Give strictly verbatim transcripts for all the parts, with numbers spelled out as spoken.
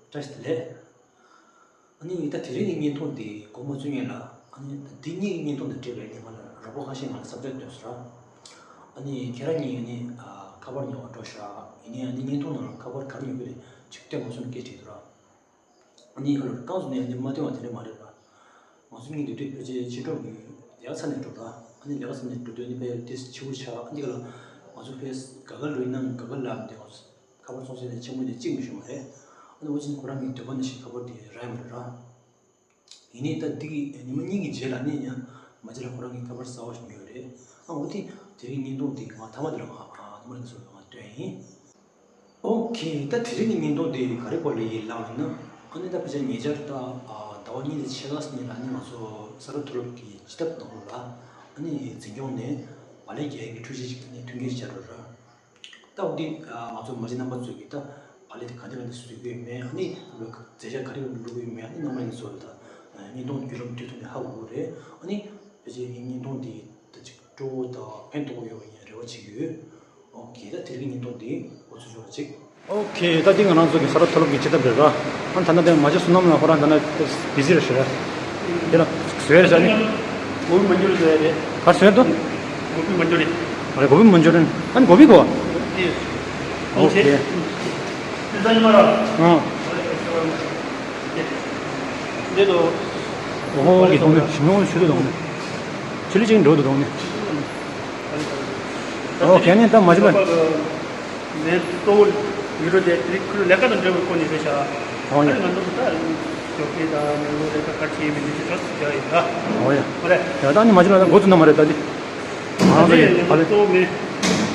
བཀྲ་ཤིས་བདེ་ལེགས། ཨ་ནི་ད་དེ་རིང་གི་བརྙན་ཐུང་འདི་མགོ་མ་ཚོས་ངེས་ལ། ཨ་ནི་ད་འདི་གཉིས་ཀྱི་བརྙན་ཐུང་དང་འབྲེལ་བའི་ངས་ང་ལ་རོགས་པ་ཁ་ཤས་ང་ལ་སབ་ཇེག་བཏོན་སོང་ར། ཨ་ནི་ཁྱེད་རང་གཉིས་ཨ་ནི་ཨ་ཁ་པར་ཉོ་བར་འགྲོ་ཤག་ཡིན་ནའི་ཨ་ནི་བརྙན་ཐུང་ནང་ལ་ཁ་པར་ག་རེ་ཉོ་གི་རེད་ཅིག་སྟོན་མ་སོང་ནས་སྐད་བྲིས་འདུག་ར། ཨ་ནི་ཨ་ལོ་རྐང་བཙུགས་ནས་ཨ་ནི་མ་སྟོན་པ་དེ་འདྲ་མ་རེད་པ། ང་ཚོ་གཉིས་འདི་དུས་ཕལ་ཆེར་ཕྱི་དྲོ་གི་ལས་ཀ་ཚར་ནས་འགྲོ་ད། ཨ་ནི་ལས་ཀ་ཚར་ནས་འགྲོ་དུས་ཨ་ནི་ཕལ་ཆེར་ཏོག་ཙམ་འཕྱི་པོ་ཆགས། ཨ་ནི་ག་ལ་ང་ཚོ་ཕལ་ཆེར་ག་ག་ལོ་ཡིན་ནམ་ག་ག་ལ་འདི་ང་ཚོ་ཁ་པར་ཚོང་ཟས་ནས་ཆེན་མོ་ནས་གཅིག་མི་ཤོད་མ་རེད། ཨ་ནི་འོ་ཅིན་ཁོ་རང་གི་འདོད་པ་ནང་བཞིན་ཁ་པར་དེ་རག་ཡོད་མ་རེད་ར། ཡིན་ནའི་ད་འདི་གི་ཉི་མ་གཉིས་ཀྱི་རྗེས་ལ་ནི་ཡང་མ་ཅི་ལ་ཁོ་རང་གི་ཁ་པར་གསར་པ་ཞིག་ཉོས་རེད། ཨ་འོ་དེ་དེ་རིང་བརྙན་ཐུང་འདི་ང་མཐའ་མ་དེ་ལ་ང་ཨ་མཐའ་མ་ལ་ཚོ་ང་སྟོན་ཡིན། ཨོ་ཁེ། ད་དེ་རིང་གི་བརྙན་ཐུང་འདི་ག་རེ་སྐོར་ལ་ཡིན་ལབ་ཡིན་ན། ཨ་ནི་ད་ཕལ་ཆེར་ཉེ་ཆར་ད་ཨ་ཟླ་བ་གཉིས་ཀྱི་ཕྱེད་ཀ་ཙམ་ལ་ནི་ང་ཚོ་ས་རཱ་མཐོ་སློབ་ཀྱི་སྤྱི་ཐབ་ནང་ལོགས་ལ་ཨ་ནི་འཛིན་སྐྱོང་ནས་བག་ལེབ་རྒྱག་ཡག་གི་འཕྲུལ་ཆས་ཅིག་ནི་མཐུན་རྐྱེན་ཅིག་སྦྱར་ཡོད་ར། ད་འོ་དེ་ཨ་ང་ཚོ་མ་གཞི་རྣམ་པ་ཚོས་ཀྱིས་ད་བག་ལེབ་དེ་ག་འདྲ་ག་འདྲ་བཟོ་དགོས་མེད། ཨ་ནི་རྫས་ཆ་ག་རེ་བླུགས་དགོས་མེད། ཨ་ནི་རྣམ་པ་ཚོ་ལ་ད་བརྙན་ཐུང་བརྒྱུད་ལམ་དུས་ཐོག་ནས་ཧ་གོ་གི་རེད། ཨ་ནི་ཕལ་ཆེར་བརྙན་ཐུང་འདི་ད་ཅིག་སྤྲོ་བོ་དང་ཕན་ཐོགས་ཡོད་པ་ཡིན་རེ་བ་བྱེད་ཀྱི་ཡོད། ཨོ་ཁེ། ད་དེ་རིང་གི་བརྙན་ཐུང་འདི་འགོ་ཚུགས་ཆོག་ཅིག་ཨོ་ཁེ། ད་འདི་ང་རང་ཚོ་གི་ས་རཱ་མཐོ་སློབ་ཀྱི་སྤྱི་ཐབ་རེད་ར། ཨ་ད་ལྟ་དེ་མ་གཞི་བསོད་ནམས་ལགས་ཁོ་རང་ད་ལྟ་བི་ཟི་རེད་ཤག་དེ་ལ་བཟོས་རེད་ཤག་ནི། མ་འགྱུར་རེད། ག་རེ་བཟོས་འདུག་གོ་བི་མ་འགྱུར་རེད། ཨ་རེ་གོ་བི་མ་འགྱུར་རེད། ཨ་ནི་གོ་བི་གོ་ཨོ་ཁེ། ཨ་འདི་དོ། ཨོ་ཧོ་གི་གོ་བི་ཞིམ་ནོ་ཆུ་དུ་དང་ནི། ཆུ་ལི་ཅིག་འགྲོ་དུ་དང་ནི། ཨོ་ཁེ། ནི་ད་མ་གཞི་ལ། ངས་གཙོ་བོ་ཡུ་རོ་དེ་དེ་རིང་ཁུལ་ལས་ཀ་དང་འབྲེལ་བའི་སྐོར་ནས་རེད་ཤག་ཨོ་ཡ། ཨ་ནི་ང་ཚོ་ད་ཞོགས་ཀས་དང་ནང་ལོགས་ལས་ཀ་ག་རེ་བྱེད་ཡིན་མིན་དེ་ཚོ་ཞོགས་སུ་བྱ་ཡིན་ད། ཨོ་ཡ། ཨོ་རེད། ཡ་ད་ནི་མ་གཞི་ལ་འགོ་ཚུགས་ན་མ་རེད་ད་དེ། ང་ཚོ་ཡི་ཕ་ལེ། གཙོ་བོ་མེད།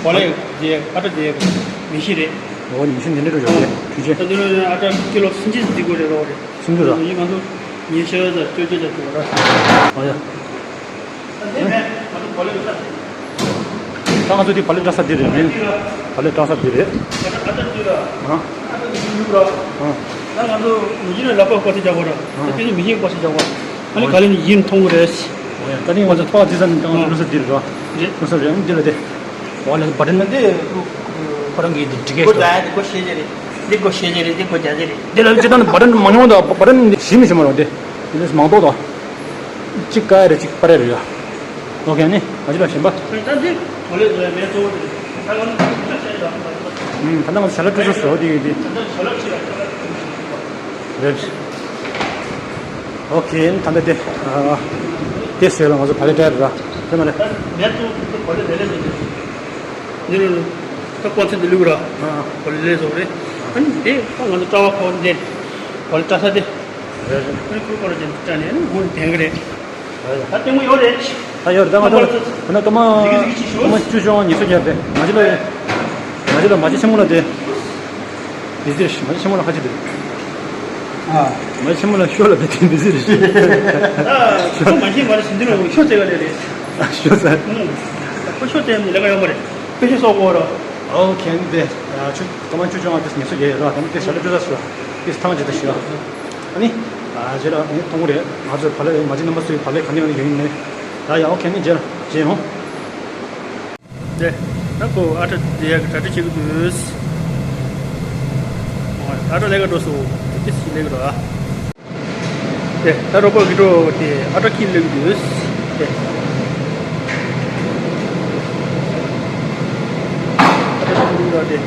ཕ་ལེ་དེ་ཨ་ཏྲ་དེ་མི་ཤི་རེད། ཨོ་ནི་མི་ཤི་འདི་འདྲ་རུ་ཡོད་རེད་དུས་ཆེན། ད་འདི་ལོ་ཨ་ཏྲ་ཀི་ལོ་སུམ་ཅུ་ཟིག་དགོས་རེད་རོགས་རེད། སུམ་ཅུ་ར། ཡིན་ང་ཚོ་ཉི་ཤུ་དང་བཅོ་བརྒྱད་ལ་འགྲོ་བ་ར། ཨོ་ཡ། ད་ང་ཚོ་དེ་ཕ་ལེ་བཀྲ་ས་དེ་རེད་མིན། ཕ་ལེ་བཀྲ་ས་དེ་རེད། ཨ། ད་ང་ཚོ་མི་ཡིན་ལ་ལག་པ་བཀོག་ཚེ་རྒྱག་པ་ར། ད་དེ་ནི་མི་ཡིན་བཀོག་ཚེ་རྒྱག་པ། ཨ་ནི་ག་ལེ་ནི་ཡིན་མཐོང་གི་རེད། ད་ནི་ང་ཚོ་ཐོག་དེ་ས་ནི་ད་ང་ཚོ་བཀྲ་ས་དེ་རེད་ར། རེད། བཀྲ་ས་རེད། ཨ་ནི་དེ་ལ་དེ། ཨོ་ལ་བ་དན་ན་དེ་ཁོ་རང་གི་དེ་འགྲིག་གེ་སྒོ་རྒྱག་ཡ་དེ་སྒོ་ཤེས་ཀྱི་རེད། དེ་སྒོ་ཤེས་ཀྱི་རེད། དེ་སྒོ་རྒྱག་གི་རེད། དེ་ལ་ཅི་ད་ནི་བ་དན་མ་ཉོ་ད་བ་དན་ཞིམ་ཞིམ་མ་རོ་དེ། དེ་ལས་མང་ཏོག་ཏོ། གཅིག་ཀ་རེ་གཅིག་པ་རེ་རེ་ཡ། ཨོ་ཁེ་ནི་ང་ཅི་ལ་ཞིམ་པ། ད་འདི་ཐོ་ལེ་ཟོ་ཡ་མེ་གཙོ་བོ་དེ་རེད། ད་ང་ཚོ་ཤ་ལ་སྤྲོད་ས་བཟོ་དེ་ཡོད་དེ། ད་ལྟ་ཤ་ལ་ཕྱི་ལ་ཤ་ལ་སྤྲོད་ས་བཟོ། རེད། ཨོ་ཁེ་ད་ལྟ་དེ། དེ་ཟེར་ལ་ང་ཚོ་བ་ལེ་ཏྲ་ར་དེ་མ་རེད། མེ་གཙོ་བོ་དེ་ཐོ་ལེ་ལེ་ལེ་ལེ། འདི་ལ་ད་ཀོ་ཚེ་འདི་ལུག་ར། ཨ། ཐོ་ལེ་ལེ་ཟོ་རེད། ཨ་ནི་དེ་ད་ང་ཚོ་ཀྲ་བ་ཁོ་འདི་ཐོ་ལེ་ཏྲ་ས་དེ། རེད་རེད། ཨ་ནི་ཁོ་ཁོ་ར་དེ་ཏྲ་ནས་ཨ་ནི་ཧུན་ལྡན་གི་རེད། ད་ལྟད་མོ་ཡོད་རེད། ད་ཡོད་རེད། ད་ང་ཚོ་ད་ལྟ་མ་ཅུ་ཅུང་ཉི་ཤུ་ཉར་ཏེ་ང་ཚོ་ལ་ང་ཚོ་ལ་མ་ཅི་ཆེན་མོ་ལ་དེ་མི་ཟེར་ཤི་མ་ཅི་ཆེན་མོ་ལ་ཁ་ཅི་དེ། ཨ། མ་ཅི་ཆེན་མོ་ལ་ཤོ་ལ་དེ་དེ་མི་ཟེར་ཤི། ཨ། ཁོ་མ་ཤི་མ་ལ་ཤི་འདི་ལ་ཤོ་ཙེ་ག་ལེ་རེད། ཤོ་ཙེ། ཁོ་ཤོ་ཙེ་མི་ལ་ག་ཡོད་མ་རེད། ཁོ་ཤོ་སོག་གོ་ར། ཨོ་ཁེ་འདི་ད་ཆུ་ད་མ་ཅུ་ཅུང་ཨ་དེ་ཉི་ཤུ་ཉར་ར། ད་དེ་ཤ་ལ་ཏྲ་ས་སུ་དེ་ཐང་ཅི་ད་ཤི། ཨ་ནི། ཨ་རྗེས་ལ་ཨ་ནི་མཐོང་གི་རེད། ང་ཚོའི་བག་ལེབ་མ་གཅིག་རྣམ་པ་ཚོའི་བག་ལེབ་ག་ནས་ཡོང་ནི་ཡོད་ནི་མེད། ད་ཡ་ཨོ་ཁེ་ནི་རྗེས་ལ་རྗེས་ཡོང་། དེ་ད་ཁོ་ཨ་ཁྲ་དེ་ཡ་གི་གྲ་སྒྲིག་བྱེད་ཀྱི་འདུག་ཨ་ཁྲ་ལས་ཀ་འགྲོ་སོང་། དེ་སི་ལས་ཀ་འགྲོ་ཨ། དེ་ད་རོགས་པ་གི་འགྲོ་དེ་ཨ་ཁྲ་ཁྱི་ལས་ཀྱི་འདུག་དེ་ཨ་ཁྲ་ཁྱི་ལས་ཀྱི་འདུག་དེ།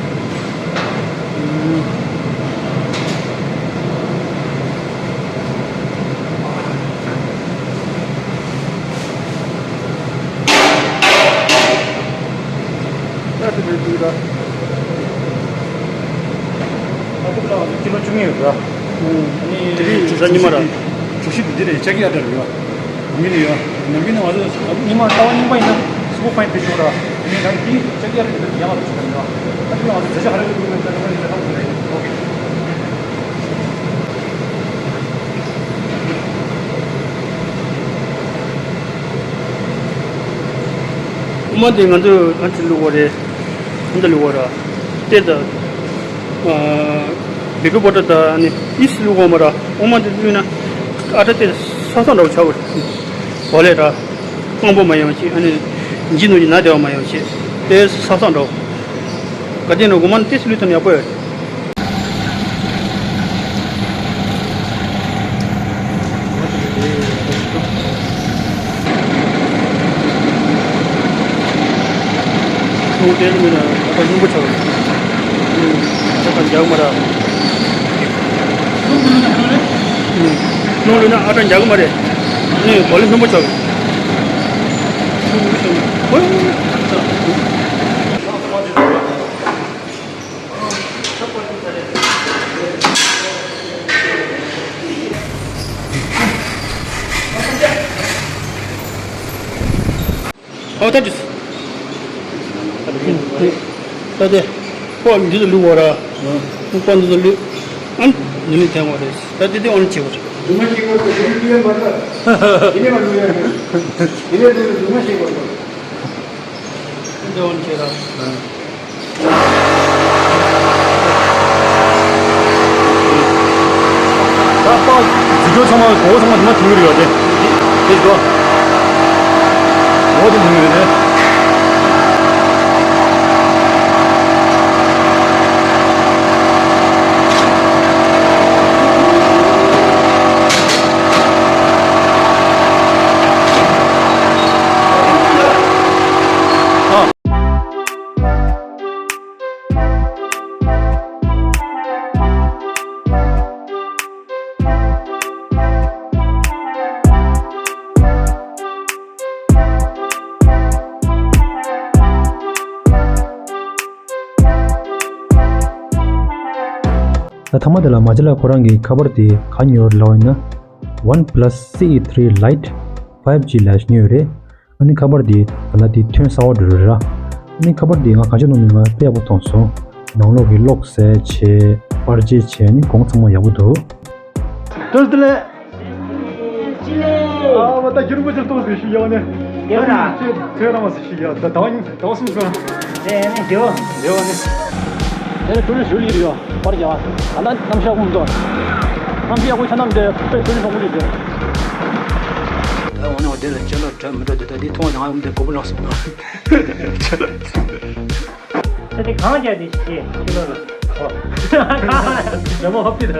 ད་དེ་འདྲ་འདུག་ད། ཨ་ཁུ་ལགས་ཀྱི་ལོ་བཅུ་གཉིས་ཡོད་ར། ཨ་ནི་དེ་རིང་གཟའ་ཉི་མ་ར། གྲོ་ཞིབ་འདི་རེད། ལྕགས་ཀྱི་ཨ་ཏྲ་རེད་ཡ། མི་ནི་ཡ། ནམ་རྒྱུན་ནི་ང་ཚོ་ཉི་མ་རྟ་བ་རྙིང་པ་ཡིན་ན་སུ་པར་ཕའིན་དེ་ཤོག་ར། ཨ་ནི་ད་འདི་ལྕགས་ཀྱི་ཨ་ཏྲ་འདི་ཡང་ང་ཚོ་ཞིག་ཡ། ཨ་ཁུ་ལགས་ང་ཚོ་མཛད་བྱ་ག་རེ་ཡོད་དགོས་མིན་ད་ནི་ང་ཚོ་ལས་ཁང་དགོས་རེད། ཨོ་ཁེ། དབུ་མ་དེ་ང་ཚོས་གང་ཅི་བླུགས་པ་རེད། གང་འདྲ་བླུགས་པ་ར། ཏེ་ད། ཨ། བེ་ཀིང་པའུ་ཌར་དང་ཨ་ནི་ཨིས་བླུགས་པ་མ་ར། དབུ་མ་དེ་བླུགས་ན་ཨ་ཁྲ་དེ་སག་སག་འདྲ་བོ་ཆགས་པ་རེད། བག་ལེབ་ར། སྐམ་པོ་མ་ཡོང་ཅིག་ཨ་ནི་ལྗིད་ནོར་གྱི་ན་བདེ་བ་མ་ཡོང་ཅིག་ཏེ་སག་སག་འདྲ་བོ། ག་དེ་ནས་དབུ་མ་ནི་ཏེ་སི་བླུགས་ཐུབ་ན་ཡག་པོ་ཡོད། ཁོང་དེ་ནི་མིན་ན་ཨ་ཏ་སྙིང་པོ་ཆགས། ཨ་ཏ་རྒྱག་མ་ར། ནོར་ལུས་ན་ཨ་ཏ་རྒྱག་མ་རེད། ནི་གོ་ལེ་སྙིང་པོ་ཆགས། ཨོ་ད་དུས། ད་དེ། ཀོ་འདི་ཚོ་བླུགས་བ་ར། ཀོ་འདི་ཚོ་བླུགས། ཨ་ནི་འདི་ནས་འཐེན་བ་རེད། ད་དེ་དེ་ཨོ་ནི་བྱེད་བ་རེད། རྫུན་མ་ཤེས་དགོས་པ་དེ་ནི་ཡོད་མ་རེད། དེ་ནས་མ་བླུགས་ཡ་རེད། དེ་ནས་བླུགས་ནས་རྫུན་མ་ཤེས་དགོས་པ། འདི་ཨོ་ནི་བྱེད་ར། ད་པ་འཛིན་སྐྱོང་ཚང་མ་གོ་བོ་ཚང་མ་དུ་མ་ཐུག་གི་རེད་བ་དེ། དེ་འགྲོ། འོ་དེ་ཐུག་གི་རེད་དེ། ད་ཐ་མ་དེ་ལ་མ་ཅི་ལ་ཁོ་རང་གི་ཁ་པར་དེ་ག་ཉོས་ལབ་ཡིན་ན། OnePlus C E three Lite five G ལ་ཉོས་རེད། ཨ་ནི་ཁ་པར་འདི་ད་ལྟ་འདི་ཐོན་གསར་བ་འགྲོ་རེད་ར། ཨ་ནི་ཁ་པར་འདི་ང་གང་ཅི་ནོར་མེད། ང་དཔེ་ཡག་པོ་མཐོང་སོང་། ནང་ལོགས་ཀྱི་གློག་ཟེར་བྱས། པར་རྗེས་བྱས། ཨ་ནི་གོང་ཚང་མ་ཡག་པོ་འདུག། བཀྲ་ཤིས་བདེ་ལེགས། ཨ་མ་ད་རྒྱུན་པ་ཅིག་གཏོང་ཟིག་ཞུ་ཡག་ནས། ཡོད་ར། ཁྱོད་ཁྱོད་རང་མ་ཟིག་ཞུ་ཡག་ད་དང་དང་སུམ་ཀ། དེ་ནི་འདིའོ། འདིའོ་ནི། དེ་ནི་ཀུ་ལུ་ཞུ་ལི་རེད་ཡོད། པར་རྒྱག་ད་ལྟ་གནམ་གཤིས་དགུང་དུ། གནམ་གཤིས་དགུང་ཆ་ནམ་དེ་དཔེ་ཀུ་ལུ་ཧྲོག་ཀུ་ལུ་རེད། ད་འོ་ན་འོ་དེ་ལ་ཅི་ལ་འགྲོ་མི་འགྲོ་དེ་ད་དེ་མཐོང་བ་དང་ཨ་འདི་གོ་བུ་ལངས་སོང་ན། ད་དེ་གང་རྒྱག་དེ་ཞིག་ཅི་ལོ་ལ། ཨོ། ལ་མོ་ཧོབ་ཏི་ད།